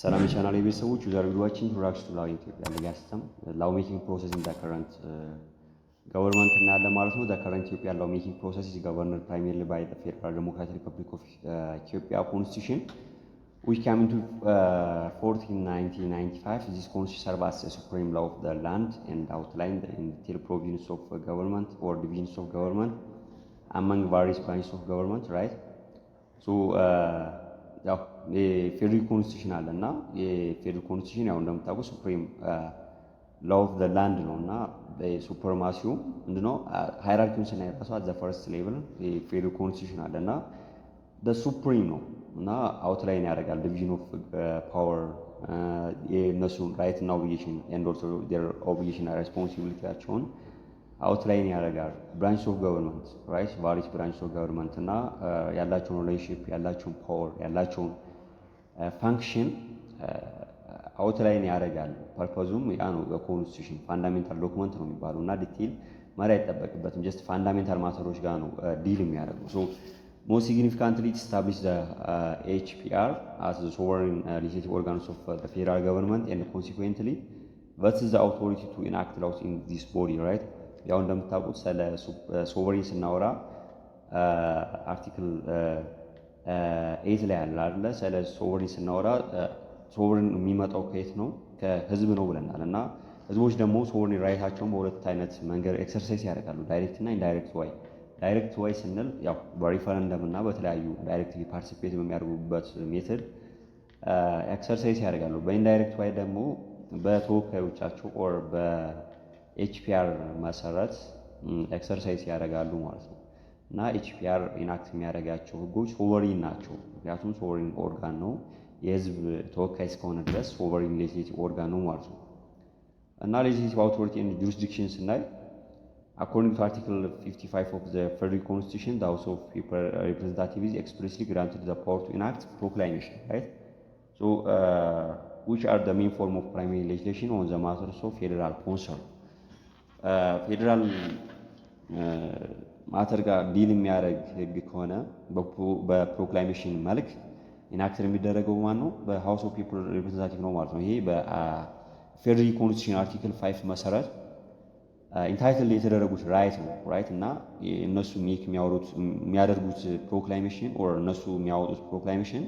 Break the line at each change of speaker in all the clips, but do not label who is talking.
ሰላም የቻናል የቤተሰቦች፣ የዛሬው ቪዲዮአችን introduction to law in Ethiopia legal system, law making process in the current government እናያለን ማለት ነው። The current Ethiopia law making process is governed primarily by the Federal Democratic Republic of Ethiopia Constitution, which came into force in 1995. This constitution serves as a supreme law of the land and outlined in detailed provisions of government or divisions of government among various branches of government, right? So ያው የፌዴራል constitution አለ እና የፌዴራል constitution ያው እንደምታውቁ supreme law of the land ነው እና supremacy ው ምንድነው? Hierarchy ውን ስናይ ራሱ the first level የፌዴራል constitution አለ እና supreme ነው እና outline ያደርጋል division of power፣ የእነሱን right እና obligation and also their obligation responsibility ያቸውን outline ያደርጋል። Branch of government, right? Various branch of government እና ያላቸውን relationship፣ ያላቸውን power፣ ያላቸውን function outline ያደርጋል። Purpose ኡም ያ ነው። በ constitution fundamental document ነው የሚባለው እና detail መሪ አይጠበቅበትም። Just fundamental matter ኦች ጋር ነው deal የሚያደርገው። So most significantly, establish HPR as sovereign legislative organs of federal government and consequently vests the authority to enact laws in this body, right? ያው እንደምታውቁት ስለ sovereign ስናወራ article 8 ላይ ያለ አይደለ? ስለ sovereign ስናወራ sovereign የሚመጣው ከየት ነው? ከህዝብ ነው ብለናል። እና ህዝቦች ደግሞ sovereign right ኣቸውን በሁለት አይነት መንገድ exercise ያደርጋሉ፣ direct እና indirect way። Direct way ስንል ያው በሪፈረንደም እና በተለያዩ directly participate በሚያደርጉበት method exercise ያደርጋሉ። በ indirect way ደግሞ በተወካዮቻቸው or በ HPR መሰረት exercise ያደርጋሉ ማለት ነው። እና HPR enact የሚያደርጋቸው ህጎች sovereign ናቸው። ምክንያቱም sovereign organ ነው፣ የህዝብ ተወካይ እስከሆነ ድረስ sovereign legislative organ ነው ማለት ነው። እና legislative authority and jurisdiction ስናይ, according to Article 55 of the Federal Constitution, the House of People Representative is expressly granted the power to enact proclamation, right? So which are the main form of primary legislation on the matters of federal concern. Federal matter ጋር deal የሚያደርግ ህግ ከሆነ በ proclamation መልክ enact የሚደረገው ማን ነው? በ House of People Representative ነው ማለት ነው። ይሄ በ Federal Constitution Article 5 መሰረት entitle የተደረጉት right ነው, right? እና እነሱ make የሚያወሩት የሚያደርጉት proclamation or እነሱ የሚያወጡት proclamation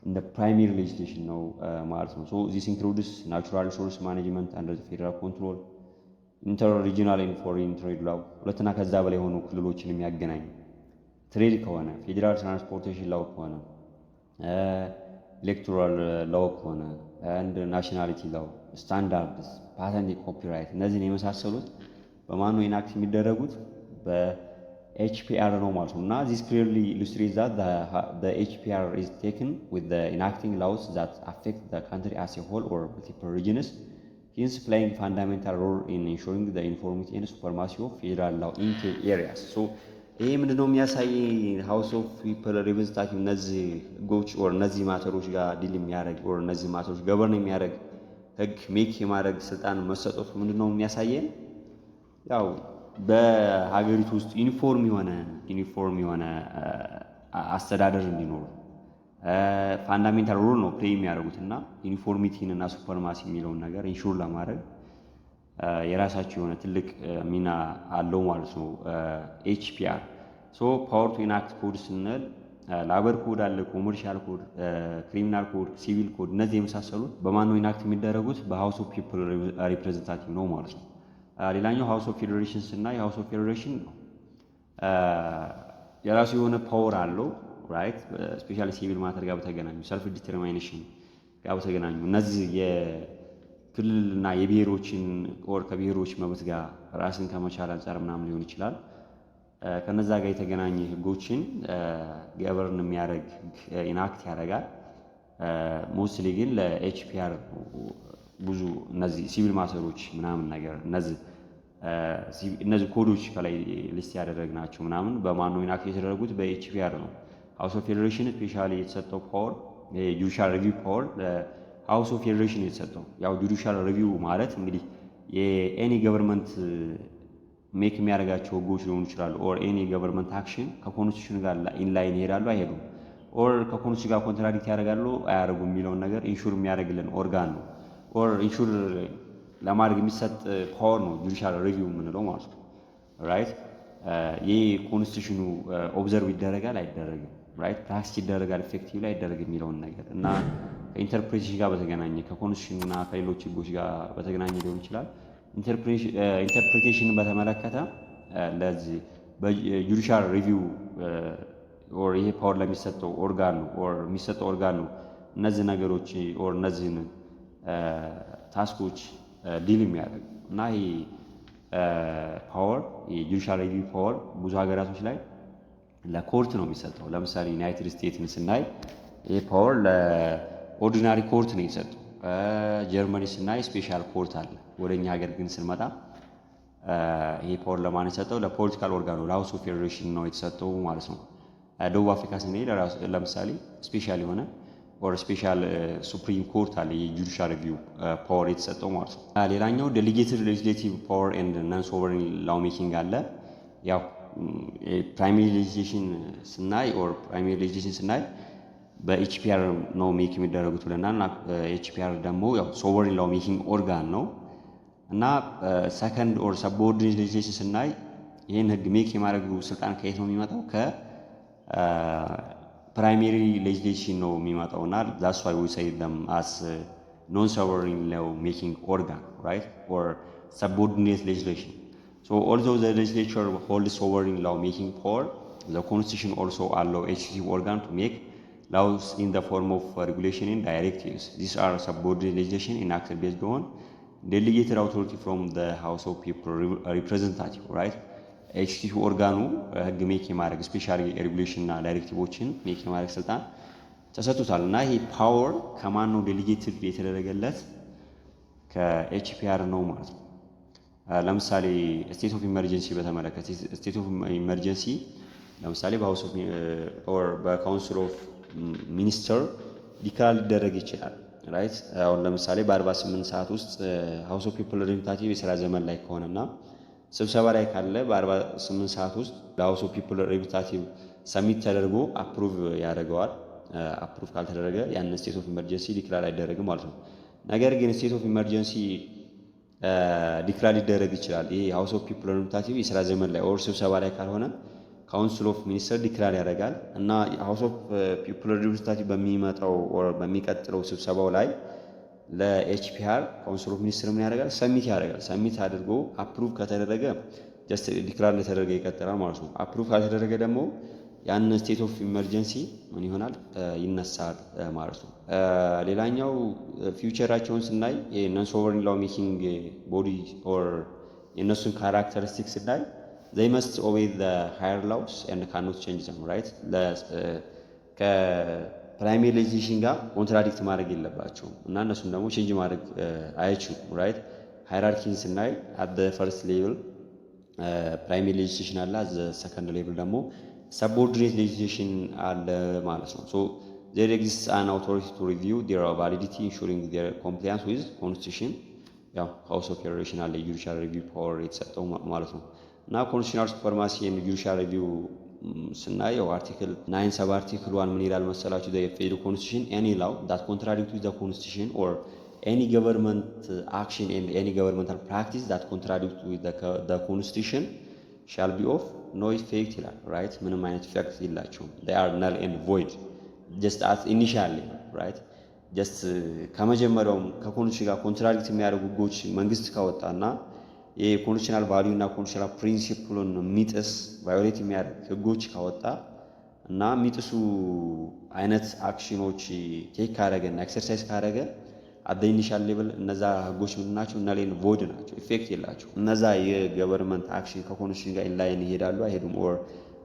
እንደ primary legislation ነው ማለት ነው። So this includes natural resource management under federal control, inter regional and foreign trade law፣ ሁለትና ከዛ በላይ የሆኑ ክልሎችን የሚያገናኝ trade ከሆነ፣ federal transportation law ከሆነ፣ electoral law ከሆነ and nationality law፣ standards፣ patent፣ copyright እነዚህን የመሳሰሉት በማን ነው enact የሚደረጉት? በ HPR ነው ማለት ነው። እና this clearly illustrate that the HPR is taken with the enacting laws that affect the country as a whole or multiple regions, hence playing fundamental role in ensuring the uniformity and supremacy of federal law in key areas. So ይሄ ምንድነው የሚያሳይ? House of People Representative እነዚህ ህጎች or እነዚህ matter ኦች ጋር deal የሚያደርግ or እነዚህ matter ኦች govern የሚያደርግ ህግ make የማድረግ ስልጣን መሰጠቱ ምንድነው የሚያሳየን? ያው በሀገሪቱ ውስጥ ዩኒፎርም የሆነ አስተዳደር እንዲኖር fundamental role ነው play የሚያደርጉት እና uniformity ን እና supremacy የሚለውን ነገር ensure ለማድረግ የራሳቸው የሆነ ትልቅ ሚና አለው ማለት ነው HPR። So power to enact code ስንል labor code አለ፣ commercial code፣ criminal code፣ civil code እነዚህ የመሳሰሉት በማን ነው enact የሚደረጉት? በ House of People Representative ነው ማለት ነው። ሌላኛው House of Federation ስናይ House of Federation የራሱ የሆነ power አለው, right? Especially civil matter ጋር በተገናኙ፣ self determination ጋር በተገናኙ፣ እነዚህ የክልልና የብሔሮችን or ከብሔሮች መብት ጋር ራስን ከመቻል አንጻር ምናምን ሊሆን ይችላል። ከነዛ ጋር የተገናኘ ህጎችን govern የሚያደርግ enact ያደርጋል። Mostly ግን ለ HPR ብዙ እነዚህ civil matter ኦች ምናምን ነገር እነዚህ ኮዶች ከላይ list ያደረግናቸው ምናምን በማን ነው enact የተደረጉት? በ HPR ነው። House of Federation specially የተሰጠው power judicial review power House of Federation የተሰጠው። ያው judicial review ማለት እንግዲህ የ any government make የሚያደርጋቸው ህጎች ሊሆኑ ይችላሉ። Or any government action ከ constitution ጋር in line ይሄዳሉ አይሄዱም፣ Or ከ constitution ጋር contradict ያደርጋሉ አያደርጉም የሚለውን ነገር ensure የሚያደርግልን ኦርጋን ነው። Or ensure ለማድረግ የሚሰጥ power ነው judicial review የምንለው ማለት ነው። Right, ይህ constitution ኑ observe ይደረጋል አይደረግም፣ right, practice ይደረጋል effectively አይደረግም የሚለውን ነገር እና ከ interpretation ጋር በተገናኘ ከ constitution እና ከሌሎች ህጎች ጋር በተገናኘ ሊሆን ይችላል። Interpretation ን በተመለከተ ለዚህ በ judicial review or ይሄ power ለሚሰጠው ኦርጋን ነው or የሚሰጠው ኦርጋን ነው እነዚህ ነገሮች or እነዚህን task ኦች deal የሚያደርግ። እና ይሄ power የ judicial review power ብዙ ሀገራቶች ላይ ለ court ነው የሚሰጠው። ለምሳሌ ዩናይትድ ስቴትስን ስናይ ይህ power ለ ordinary court ነው የሰጠው። ጀርመኒ ስናይ special court አለ። ወደ እኛ ሀገር ግን ስንመጣ ይሄ power ለማን የሰጠው? ለ political organ ኑ ለ House of Federation ነው የተሰጠው ማለት ነው። ደቡብ አፍሪካ ስንሄድ ለምሳሌ special የሆነ or special supreme court አለ የ judicial review power የተሰጠው ማለት ነው። ሌላኛው delegated legislative power and non sovereign law making አለ። ያው primary legislation ስናይ or primary legislation ስናይ በ HPR ነው make የሚደረጉት ብለናል። እና HPR ደግሞ ያው sovereign law making organ ነው። እና second or subordinate legislation ስናይ ይህን ህግ make የማድረጉ ስልጣን ከየት ነው የሚመጣው? ከ primary legislation ነው የሚመጣው። እና that's why we say them as non sovereign law making organ, right, or subordinate legislation. So although the legislature hold sovereign law making power, the constitution also allow executive organ to make laws in the form of regulation and directives. These are subordinate legislation enacted based on delegated authority from the House of People Representative, right? Executive organ ኑ ህግ make የማድረግ specially regulation እና directive ኦችን make የማድረግ ስልጣን ተሰጥቶታል። እና ይሄ power ከማን ነው delegated የተደረገለት? ከ HPR ነው ማለት ነው። ለምሳሌ state of emergency በተመለከተ state of emergency ለምሳሌ በ House of or በ Council of Minister declare ሊደረግ ይችላል። Right, አሁን ለምሳሌ በ48 ሰዓት ውስጥ House of People Representative የስራ ዘመን ላይ ከሆነና ስብሰባ ላይ ካለ በ48 ሰዓት ውስጥ ለ House of People Representative submit ተደርጎ approve ያደርገዋል። Approve ካልተደረገ ያን state of emergency declare አይደረግም ማለት ነው። ነገር ግን state of emergency declare ሊደረግ ይችላል። ይሄ House of People Representative የስራ ዘመን ላይ or ስብሰባ ላይ ካልሆነ Council of Minister declare ያደርጋል። እና House of People Representative በሚመጣው or በሚቀጥለው ስብሰባው ላይ ለ HPR Council of Minister ምን ያደርጋል? Submit ያደርጋል። Submit አድርጎ approve ከተደረገ just declare እንደተደረገ ይቀጥላል ማለት ነው። Approve ካልተደረገ ደግሞ ያን state of emergency ምን ይሆናል? ይነሳል ማለት ነው። ሌላኛው feature ኣቸውን ስናይ የ non sovereign law making body or የእነሱን characteristics ስናይ they must obey the higher laws and cannot change them, right? ከ primary legislation ጋር contradict ማድረግ የለባቸውም እና እነሱም ደግሞ change ማድረግ አይችሉም። Right, hierarchy ን ስናይ at the first level primary legislation አለ፣ at the second level ደግሞ subordinate legislation አለ ማለት ነው። So there exist an authority to review their validity, ensuring their compliance with constitution. ያው House of Federation አለ judicial review power የተሰጠው ማለት ነው። እና constitutional supremacy judicial review ስናየው article 9 sub article 1 ምን ይላል መሰላችሁ? Federal constitution, any law that contradict with the constitution or any government action and any governmental practice that contradict with the constitution shall be of no effect ይላል። Right, ምንም አይነት effect የላቸውም። They are null and void just at initially, right? Just ከመጀመሪያውም ከ constitution ጋር contradict የሚያደርጉ ህጎች መንግስት ካወጣና የ constitutional value እና constitutional principle ኡን የሚጥስ violate የሚያደርግ ህጎች ካወጣ እና የሚጥሱ አይነት action ኖች take ካደረገ እና exercise ካደረገ at initial level እነዛ ህጎች ምንድን ናቸው? Null and void ናቸው፣ effect የላቸው። እነዛ የ government action ከ constitution ጋር inline ይሄዳሉ አይሄዱም፣ or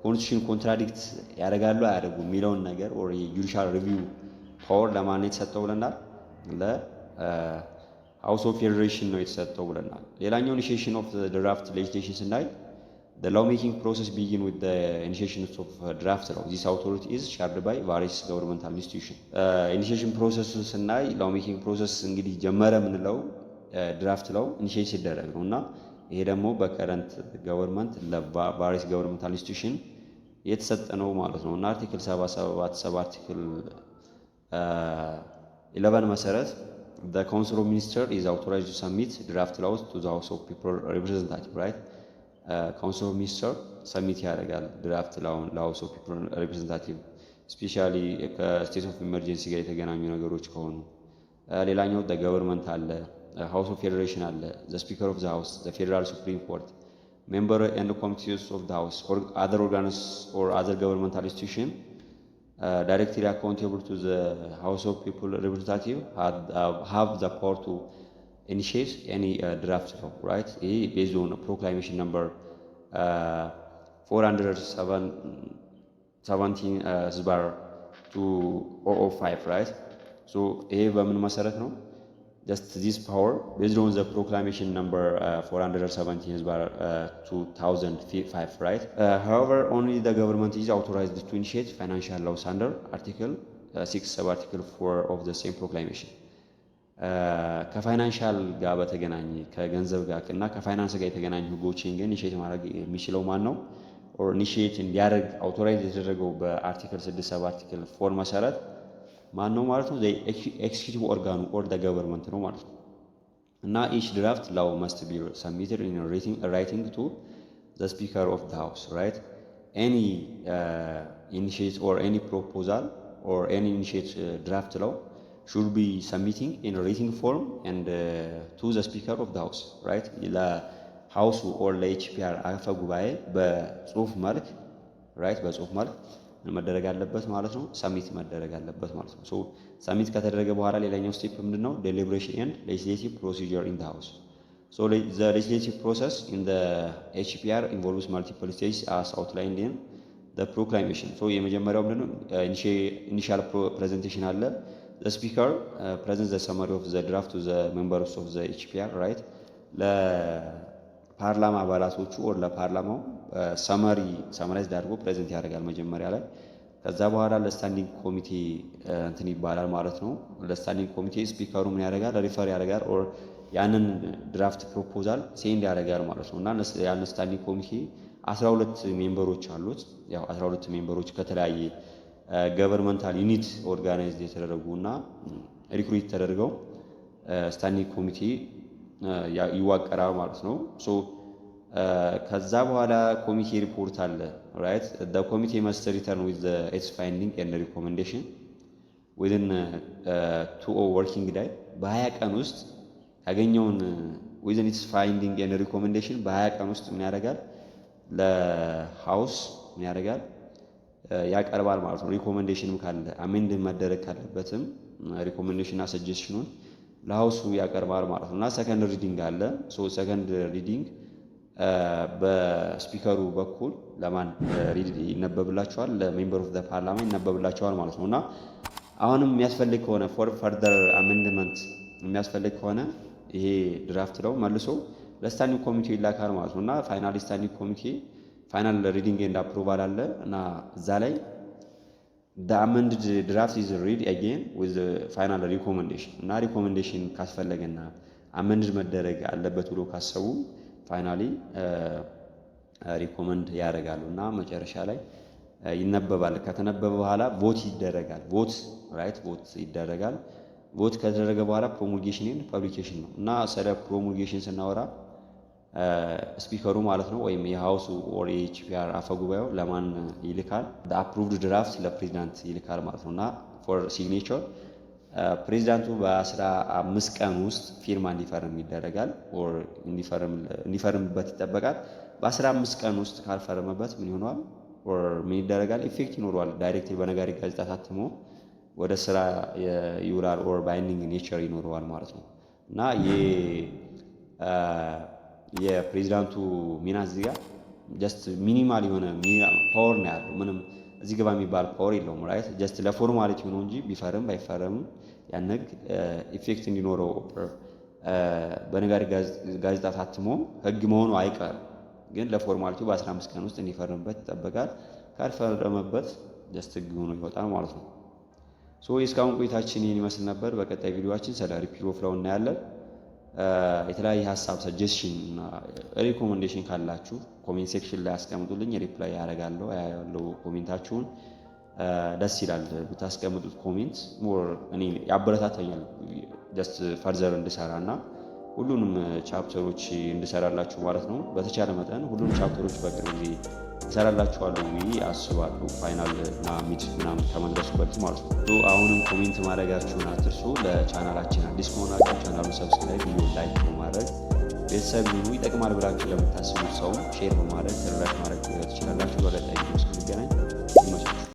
constitution contradict ያደርጋሉ አያደርጉም የሚለውን ነገር or የ judicial review power ለማን የተሰጠው ብለናል? ለ House of Federation ነው የተሰጠው ብለናል። ሌላኛው initiation of draft legislation ስናይ the law making process begin with the initiation of draft law. This authority is shared by various governmental institution. Initiation process ስናይ law making process እንግዲህ ጀመረ የምንለው draft law initiate ሲደረግ ነው። እና ይሄ ደግሞ በ current government ለ various governmental institution የተሰጠ ነው ማለት ነው። እና article 77 sub article 11 መሰረት the Council of Minister is authorized to submit draft laws to the House of People Representative, right? Council of Minister submit ያደርጋል draft law ን ለ House of People Representative, especially ከ state of emergency ጋር የተገናኙ ነገሮች ከሆኑ። ሌላኛው government አለ፣ House of Federation አለ፣ the Speaker of the House, the Federal Supreme Court, member and committees of the House, other organs or other governmental institution directly accountable to the House of People Representative have the power to initiate any draft law, right? ይህ based on Proclamation number 417 ዝባር 2005, right? So ይሄ በምን መሰረት ነው? Just this power based on the Proclamation number 417 ዝባር 2005, right? However, only the government is authorized to initiate financial laws under article 6 sub article 4 of the same proclamation. ከ financial ጋር በተገናኘ፣ ከገንዘብ ጋር እና ከፋይናንስ ጋር የተገናኙ ህጎችን ግን initiate ማድረግ የሚችለው ማን ነው? Or initiate እንዲያደርግ authorize የተደረገው በ article 6 sub article 4 መሰረት ማን ነው ማለት ነው? Executive organ ኑ or the government ነው ማለት ነው። እና each draft law must be submitted in writing to the Speaker of the House, right? Any initiate or any proposal or any initiate draft law should be submitting in writing form and to the Speaker of the House, right? ለ House ኡ or ለ HPR አፈ ጉባኤ በጽሁፍ መልክ, right, በጽሁፍ መልክ ምን መደረግ አለበት ማለት ነው? Submit መደረግ አለበት ማለት ነው። So submit ከተደረገ በኋላ ሌላኛው step ምንድን ነው? Deliberation and legislative procedure in the House. So the legislative process in the HPR involves multiple stages as outlined in the proclamation. So የመጀመሪያው ምንድነው? Initial presentation አለ። The Speaker present the summary of the draft to the members of the HPR, right? ለፓርላማ አባላቶቹ or ለፓርላማው summary summarized አድርጎ present ያደርጋል መጀመሪያ ላይ። ከዛ በኋላ ለ standing committee እንትን ይባላል ማለት ነው። ለ standing committee speaker ኡ ምን ያደርጋል? Refer ያደርጋል or ያንን draft proposal send ያደርጋል ማለት ነው። እና ያን standing committee 12 member ኦች አሉት። ያው 12 member ኦች ከተለያየ governmental unit organized የተደረጉ እና recruit ተደርገው standing committee ይዋቀራል ማለት ነው። So ከዛ በኋላ committee report አለ, right? The committee must return with its finding and recommendation within 20 working day. በ20 ቀን ውስጥ ያገኘውን within its finding and recommendation በ20 ቀን ውስጥ ምን ያደርጋል? ለ House ምን ያደርጋል? ያቀርባል ማለት ነው። Recommendation ም ካለ፣ amend መደረግ ካለበትም recommendation እና suggestion ኑን ለ House ኡ ያቀርባል ማለት ነው። እና second reading አለ። So second reading በ speaker ኡ በኩል ለማን read ይነበብላቸዋል? ለ member of ፓርላማ ይነበብላቸዋል ማለት ነው። እና አሁንም የሚያስፈልግ ከሆነ፣ for further amendment የሚያስፈልግ ከሆነ ይሄ draft ነው መልሶ ለ standing committee ይላካል ማለት ነው። እና finally standing committee final reading and approval አለ። እና እዛ ላይ the amended draft is read again with final recommendation። እና recommendation ካስፈለገና amended መደረግ አለበት ብሎ ካሰቡ finally recommend ያደርጋሉ እና መጨረሻ ላይ ይነበባል። ከተነበበ በኋላ vote ይደረጋል። Vote, right, vote ይደረጋል። Vote ከተደረገ በኋላ promulgation and publication ነው። እና ስለ promulgation ስናወራ speaker ኡ ማለት ነው ወይም የ House ኡ or የ HPR አፈ ጉባኤው ለማን ይልካል? Approved draft ለፕሬዚዳንት ይልካል ማለት ነው። እና for signature ፕሬዚዳንቱ በ15 ቀን ውስጥ ፊርማ እንዲፈርም ይደረጋል or እንዲፈርምበት ይጠበቃል። በ15 ቀን ውስጥ ካልፈረመበት ምን ይሆነዋል? Or ምን ይደረጋል? Effect ይኖረዋል። Directly በነጋሪት ጋዜጣ ታትሞ ወደ ስራ ይውላል or binding nature ይኖረዋል ማለት ነው። እና የፕሬዚዳንቱ ሚና እዚህ ጋር just minimal የሆነ power ነው ያለው። ምንም እዚህ ግባ የሚባል power የለውም። Right, just ለ formality ነው እንጂ ቢፈርም ባይፈርምም ያን ህግ effect እንዲኖረው በነጋሪት ጋዜጣ ታትሞ ህግ መሆኑ አይቀርም። ግን ለ formality ው በ15 ቀን ውስጥ እንዲፈርምበት ይጠበቃል። ካልፈረመበት just ህግ ሆኖ ይወጣል ማለት ነው። So የእስካሁን ቆይታችን ይህን ይመስል ነበር። በቀጣይ ቪዲዮአችን ስለ repeal of law እናያለን። የተለያየ ሀሳብ፣ suggestion እና recommendation ካላችሁ comment section ላይ አስቀምጡልኝ። Reply ያደርጋለሁ፣ ያለው comment ኣችሁን። ደስ ይላል ብታስቀምጡት comment፣ more እኔ ያበረታታኛል just further እንድሰራ እና ሁሉንም chapter ኦች እንድሰራላችሁ ማለት ነው። በተቻለ መጠን ሁሉንም chapter ኦች በቅርብ ጊዜ እሰራላችኋለሁ ብዬ አስባለሁ። Final እና mid ምናምን ከመድረሱ በፊት ማለት ነው። አሁንም comment ማድረጋችሁን አትርሱ። ለቻናላችን አዲስ ከሆናችሁ ቻናሉን subscribe፣ ቪዲዮ like በማድረግ ቤተሰብ ይሁኑ። ይጠቅማል ብላችሁ ለምታስቡት ሰውም share በማድረግ ተደራሽ ማድረግ ትችላላችሁ። በቀጣይ ቪዲዮ እስክንገናኝ